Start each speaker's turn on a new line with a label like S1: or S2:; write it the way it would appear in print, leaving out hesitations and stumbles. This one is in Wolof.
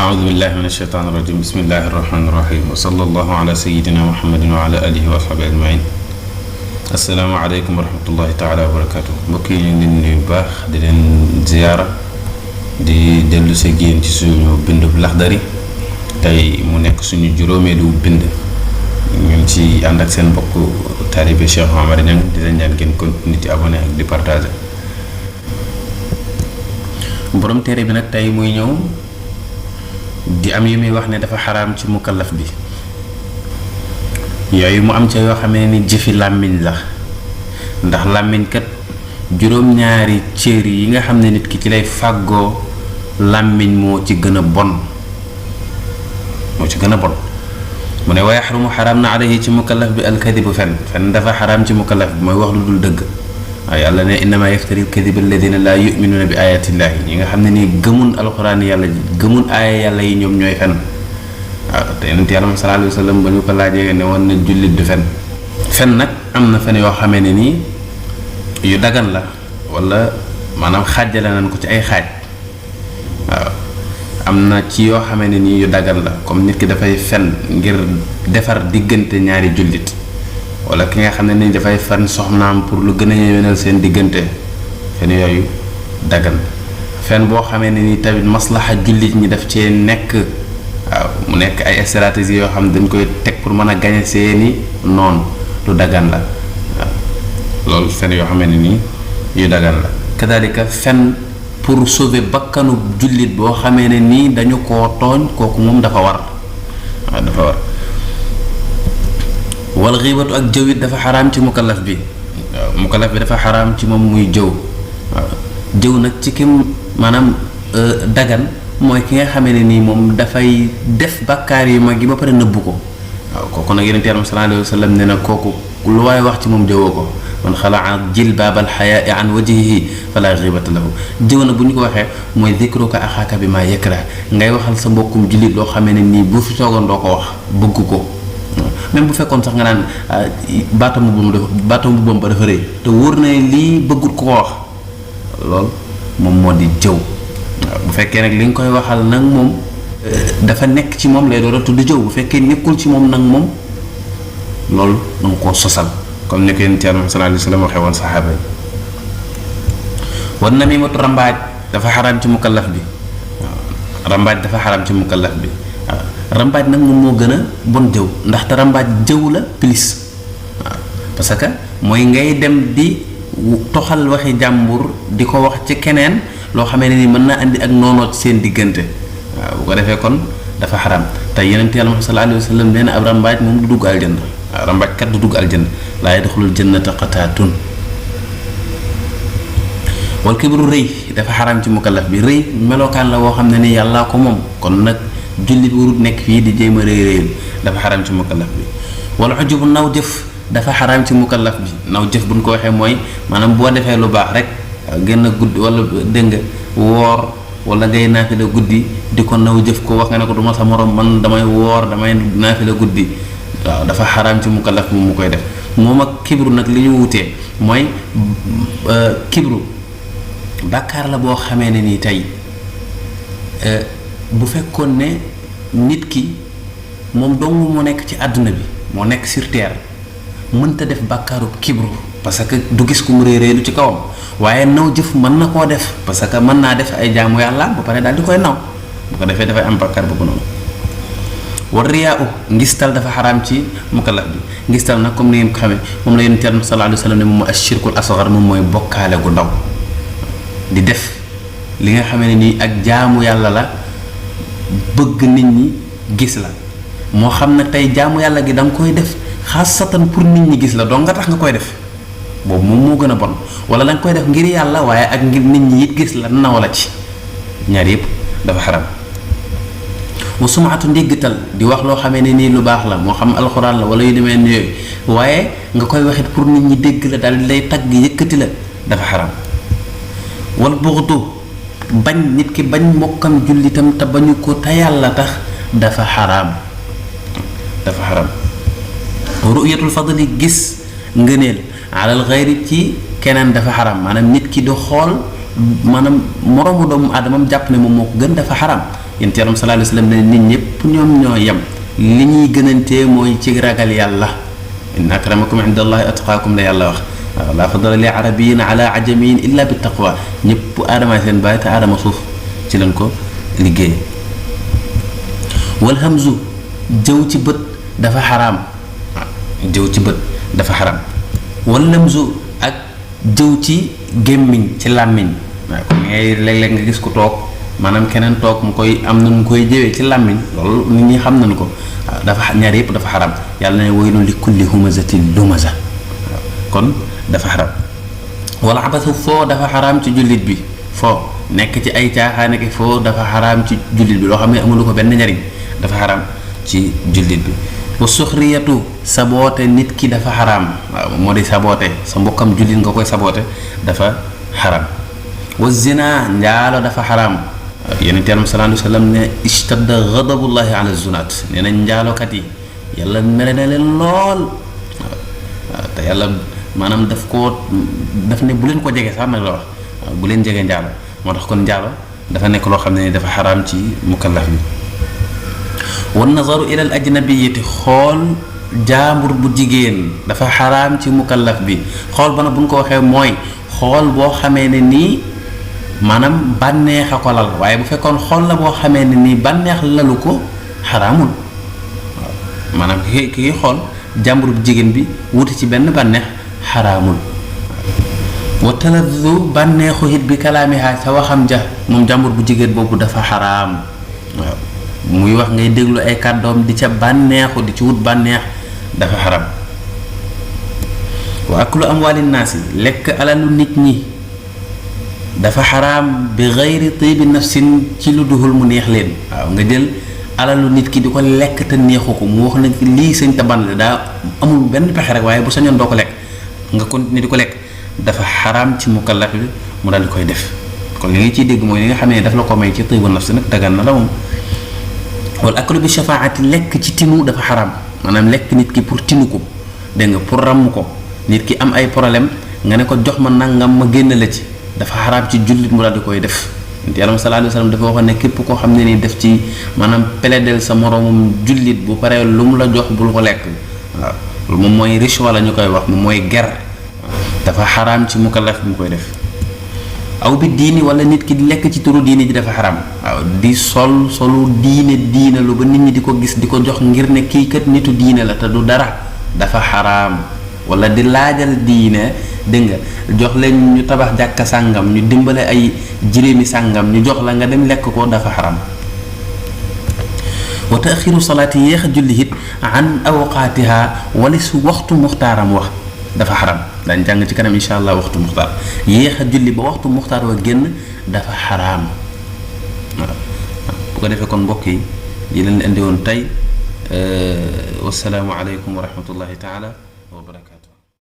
S1: أعوذ بالله من الشيطان الرجيم بسم الله الرحمن الرحيم وصلى الله على سيدنا محمد وعلى آله وأصحابه أجمعين السلام عليكم ورحمة الله تعالى وبركاته mbokk yi ñu ngi leen nuyu baax di leen ziyaara di dellu si génn ci suñu bindu Laxdari tey mu nekk suñu juróomeelu bind ñu ngi ci ànd ak seen mbokk taalibe Cheikh Omar Niang di leen ñaan ngeen continuer ci abonné ak di partager borom téere bi nag tey muy ñëw di am yu muy wax ne dafa xaraam ci mukallaf bi yooyu mu am ca yoo xamee ni jëfi làmmiñ la ndax làmmiñ kat juróom-ñaari cër yi nga xam ne nit ki ci lay fàggoo làmmiñ moo ci gën a bon mu ne wa yaxrumu xaraam na alayhi ci mukallaf bi alkadibu fen dafa xaraam ci mukallaf bi mooy wax lu dul dëgg waaw yàlla ne innama yaftari alkadiba alladina laa yuminuuna bi ayatillahi ñi nga xam ne nii gëmun alxuraan yàlla ji gëmun aaya yàlla yi ñoom ñooy fen waaw te yonent yàlla sallallahu alayhi wa sallam ba ñu ko laajee ne woon na jullit du fen nag am na fen yoo xamee ne nii yu dagan la wala maanaam xaajale nañ ko ci ay xaaj waaw am na ci yoo xamee ne nii yu dagan la comme nit ki dafay fen ngir defar diggante ñaari jullit wala ki nga xam ne ni dafay fen soxnaam pour lu gën a yéwénal seen diggante fen yooyu dagan fen boo xamee ne ni tamit maslaxa jullit ñi daf cee nekk waaw mu nekk ay stratégie yoo xam ne dañ koy teg pour mën a gañe seeni noonu lu dagan la waaw loolu fen yoo xamee ne nii yu dagan la kadalika fen pour sauver bakkanu jullit boo xamee ne nii dañu koo tooñ kooku moom dafa war waaw dafa war wal xiibatu ak jëw it dafa xaraam ci mukallaf bi waaw mukallaf bi dafa xaraam ci moom muy jëw waaw jëw nag ci kim maanaam dagan mooy ki nga xamee ne nii moom dafay def bàkkaar yu mag yi ba pare nëbbu ko waaw kooku nag yonent Yàlla sallallahu alayhi wa sallam ne na kooku lu waaye wax ci moom jëwoo ko man xalaa jilbaabal xayaa an wajhihi fala xiibata lahu jëw na bu ñu ko waxee mooy dikruka axaaka bi maa yakra ngay waxal sa mbokkum jullit loo xamee ne nii bu fi toogoon doo ko wax bëgg ko même bu fekkoon sax nga naan baatam bu ba dafa rëy te wóor na lii bëggut ko wax lool moom moo di jëw waaw bu fekkee nag li nga koy waxal nag moom dafa nekk ci moom lay door a tudd jëw bu fekkee nekkul ci moom nag moom loolu danga koo sosal comme ni ko yonent Yàlla sallallahu alayhi wa sallam waxee woon saxaaba yi wan namimatu rambaaj dafa xaraam ci mukallaf bi waaw rambaaj dafa xaraam ci mukallaf bi waaw rambaaj nag moom moo gën a bon jëw ndaxte rambaaj jëw la plus waaw parce que mooy ngay dem di toxal waxi jàmbur di ko wax ci keneen loo xamee ne ni mën naa indi ak noonoo ci seen diggante waaw bu ko defee kon dafa xaraam te yonent Yàlla sallallahu alayhi wa sallam nee na ab rambaaj moom du dugg aljanna waaw rambaaj kat du dugg aljanna laa yadxulul jannata qataatun wal kibru rëy dafa xaraam ci mukallaf bi rëy melokaan la woo xam ne ni yàllaa ko moom kon nag jullit warut nekk fii di jéem a rëy rëyul dafa xaraam ci mukallaf bi wala xujubu naw jëf dafa xaraam ci mukallaf bi naw jëf bu ñu ko waxee mooy maanaam boo defee lu baax rek gën a guddi wala dégg nga woor wala ngay naafila guddi di ko naw jëf ko wax nga ne ko du ma sa morom man damay woor damay naafila guddi waaw dafa xaraam ci mukallaf moom mu koy def moom ak kibru nag li ñu wutee mooy kibru bàkkaar la boo xamee ne nii tey bu fekkoon ne nit ki moom dong moo nekk ci àdduna bi moo nekk sur terre mënta def bàkkaaru kibru parce que du gis ku mu réeréelu ci kawam waaye naw jëf mën na koo def parce que mën naa def ay jaamu yàlla ba pare daal di koy naw bu ko defee dafay am bàkkaar boobu noonu war riyaa u ngistal dafa xaraam ci mukallaf bi ngistal nag comme ni ngeen ko xamee moom la yonent Yàlla sallallahu alayhi wa sallam ne moom mooy ashirkul asgar moom mooy bokkaale gu ndaw di def li nga xamee ne nii ak jaamu yàlla la bëgg nit ñi gis la moo xam ne tey jaamu yàlla gi da nga koy def xaasatan pour nit ñi gis la donc nga tax nga koy def boobu moom moo gën a bon wala da nga koy def ngir yàlla waaye ak ngir nit ñi it gis la naw la ci ñaar yëpp dafa xaram wa sumaatu ndéggatal di wax loo xamee ne nii lu baax la moo xam alxuraan la wala yu demee ni yooyu waaye nga koy waxit pour nit ñi dégg la daal di lay tagg yëkkati la dafa xaram wal buxdu bañ nit ki bañ mbokkam jullitam te bañu ko te yàlla tax dafa xaraam ru'yatul fadli gis ngëneel alal xayri ci keneen dafa xaraam maanaam nit ki di xool maanaam moroomu doomu aadamam jàpp ne moom moo ko gën dafa xaraam yonent Yàlla sallallahu alayhi wa sallam ne nit ñëpp ñoom ñoo yem li ñuy gënantee mooy ci ragal yàlla inna akramakum indallahi atqaakum la yàlla wax waaw laa fadala li arabiyin ala ajamiyin illa bi taqwa ñëpp aadama seen bàyyi te aadama suuf ci lañ ko liggéey wal hamzu jëw ci bët dafa xaraam jëw ci bët dafa xaraam wal lamzu ak jëw ci gémmiñ ci làmmiñ waaw kon ngay léeg-léeg nga gis ku toog maanaam keneen toog mu koy am na mu koy jëwee ci làmmiñ loolu nit ñi xam nañu ko waaw dafa ñaar yëpp dafa xaram yàlla ne waylun li kulli humazatin lumaza waaw kon dafa xaram wala abasu foo dafa xaram ci jullit bi foo nekk ci ay caaxaane ki foo dafa xaram ci jullit bi loo xam ne amulu ko benn njariñ dafa xaram ci jullit bi wa suxriyatu saboote nit ki dafa xaram waaw moo di saboote sa mbokkam jullit nga koy saboote dafa xaram wa zina njaalo dafa xaram yonent Yàlla sallallahu alayhi wa sallam ne ishtadda ghadabullahi ala zunaat nee na njaalokat yi yàlla mere na leen lool waaw te yàlla maanaam daf ne bu leen ko jege sax nag la wax waaw bu leen jege njaalo moo tax kon njaalo dafa nekk loo xam ne dafa xaraam ci mukallaf bi wan nazaru ila al ajnabiyati xool jaambur bu jigéen dafa xaraam ci mukallaf bi xool ba na bu ñu ko waxee mooy xool boo xamee ne nii maanaam bànneex a ko lal waaye bu fekkoon xool la boo xamee ne nii bànneex lalu ko xaraamul waaw maanaam ki xool jàmbur bu jigéen bi wuti ci benn bànneex xaraamul wa talazzu bànneexu hit bi kalaamiha sa waxam ja moom jàmbur bu jigéen boobu dafa xaraam waaw muy wax ngay déglu ay kàddoom di ca bànneexu di ci wut bànneex dafa xaraam wa aklu amwaali naasi lekk alalu nit ñi dafa xaraam bi gayri tibi nafsin ci lu duhul mu neex leen waaw nga jël alalu nit ki di ko lekk te neexu ko mu wax na lii sëñ taban la daa amul benn pexe rek waaye bu sañoon doo ko lekk nga continuer di ko lekk dafa xaraam ci mukallaf bi mu daal di koy def kon li nga ciy dégg mooy li nga xam ne daf la ko may ci tibu nafsi nag dagan na la moom wala aklu bi shafaati lekk ci tinu dafa xaraam maanaam lekk nit ki pour tinu ko dégg nga pour ràmm ko nit ki am ay problème nga ne ko jox ma nangam ma génn la ci dafa xaraam ci jullit mu daal di koy def Yàlla sallallahu alayhi wa sallam dafa waxoon ne képp koo xam ne ni def ci maanaam peledel sa moroomum jullit bu paree lu mu la jox bul ko lekk waaw loolu moom mooy riche wala ñu koy wax moom mooy ger dafa xaraam ci mukallaf bi mu koy def aw bi diini wala nit ki di lekk ci turu diini ji dafa xaraam waaw di solu diine lu ba nit ñi di ko gis di ko jox ngir ne kii kat nitu diine la te du dara dafa xaraam wala di laajal diine dégg nga jox leen ñu tabax jàkka sàngam ñu dimbale ay jiréemi sàngam ñu jox la nga dem lekk ko dafa xaram wa taaxiru salaati yéex a julli it an awqaatiha wala su waxtu muxtaaram wax dafa xaram dañ jàng ci kanam insha allah waxtu muxtaar yéex a julli ba waxtu muxtaar wa génn dafa xaraam waaw bu ko defee kon mbokk yi di leen indi woon tey wasalaamu aleykum wa rahmatullahi taala wa barakatu